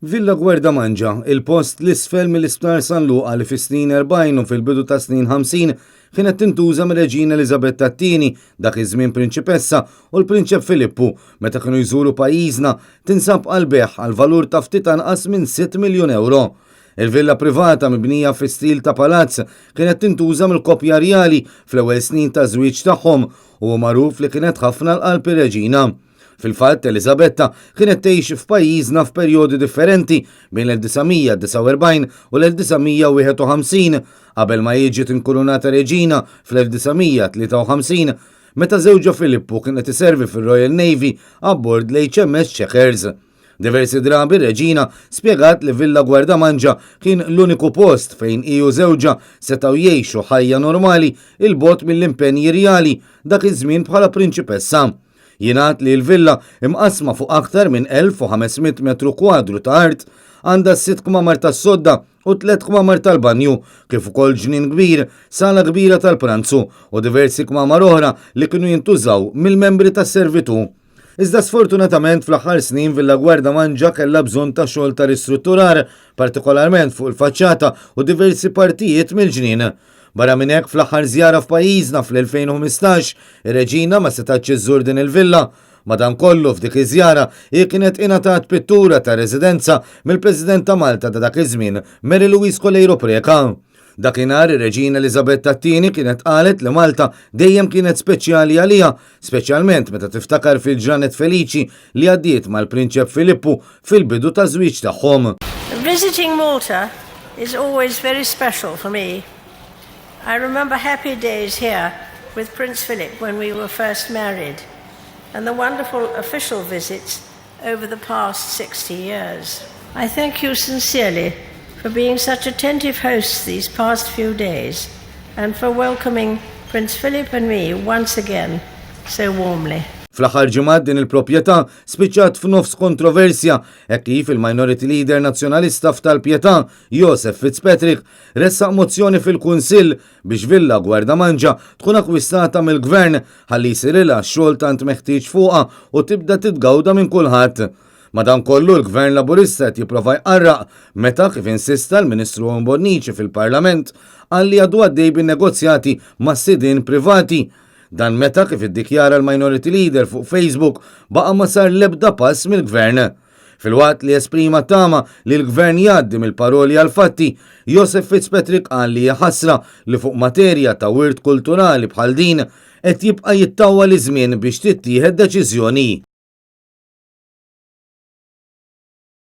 Villa Gwerdamanġa, il-post 'l isfel mill-Isptar San Luqa li fis-snin 40 u fil-bidu tas-snin 50 kienet tintuża mir-Reġina Eliżabetta t-Tieni, dak iż-żmien Prinċipessa, u l-Prinċep Filippu meta kienu jżuru pajjiżna, tinsab għall-bejgħ għal valur ta' ftit anqas minn sitt miljun ewro. Il-villa privata mibnija fi stil ta' palazz kienet tintuża mill-koppja rjali fl-ewwel snin taż-żwieġ tagħhom u hu magħruf li kienet ħafna 'l qalb ir-Reġina. Fil-fatt, Eliżabetta kienet tgħix f'pajjiżna f'perjodi differenti bejn l-1949 u l-1951, qabel ma hi ġiet inkurunata reġina fl-1953, meta żewġha Filippu kien qed iservi fir-Royal Navy abbord l-HMS Chequers. Diversi drabi r-Reġina spjegat li Villa Gwardamanġa kien l-uniku post fejn hi u żewġha setgħu jgħixu ħajja normali 'l bogħod mill-impenji rjali dak iż-żmien bħala prinċipessa. Jingħad li l-villa, imqassma fuq aktar minn 1,500 metru kwadru ta' art, għandha sitt kmamar tas-sodda u tliet kmamar tal-banju, kif ukoll ġnien kbir, sala kbira tal-pranzu u diversi kmamar oħra li kienu jintużaw mill-membri tas-servitù. Iżda sfortunatament fl-aħħar snin Villa Gwardamanġa kellha bżonn ta' xogħol ta' ristrutturar, partikolarment fuq il-faċċata u diversi partijiet mill-ġnien. Barra minn hekk, fl-aħħar żjara f'pajjiżna fl-2015, ir-Reġina ma setgħetx iżżur din il-villa. Madankollu, f'dik iż-żjara, hi kienet ingħatat pittura tar-residenza mill-President ta' Malta ta' dak iż-żmien, Mary Louise Coleiro Preca. Dakinhar, ir-Reġina Eliżabetta t-Tieni kienet qalet li Malta dejjem kienet speċjali għaliha, speċjalment meta tiftakar fil-ġranet feliċi li għaddiet mal-Prinċep Filippu fil-bidu taż-żwieġ tagħhom. Visiting Malta is always very special for me. I remember happy days here with Prince Philip when we were first married and the wonderful official visits over the past 60 years. I thank you sincerely for being such attentive hosts these past few days and for welcoming Prince Philip and me once again so warmly. Fl-aħħar ġimgħat din il-proprjetà spiċċat f'nofs kontroversja hekk kif il-Minority Leader Nazzjonalista f'Tal-Pietà, Josef Fitzpatrick, ressaq mozzjoni fil-Kunsill biex Villa Gwardamanġa tkun akkwistata mill-Gvern ħalli jsirilha x-xogħol tant meħtieġ fuqha u tibda titgawda minn kulħadd. Madankollu, l-Gvern Laburista qed jipprova jqarraq meta, kif insista l-Ministru Owen Bonnici fil-Parlament, qal li għadu għaddej bin-negozjati ma' sidien privati. Dan meta, kif iddikjara l-Minority Leader fuq Facebook, baqa' ma sar l-ebda pass mill-Gvern. Filwaqt li esprima tama li l-Gvern jgħaddi mill-paroli għall-fatti, Josef Fitzpatrick qal li hi ħasra li fuq materja ta' wirt kulturali bħal din qed jibqa' jittawwal iż-żmien biex tittieħed deċiżjoni.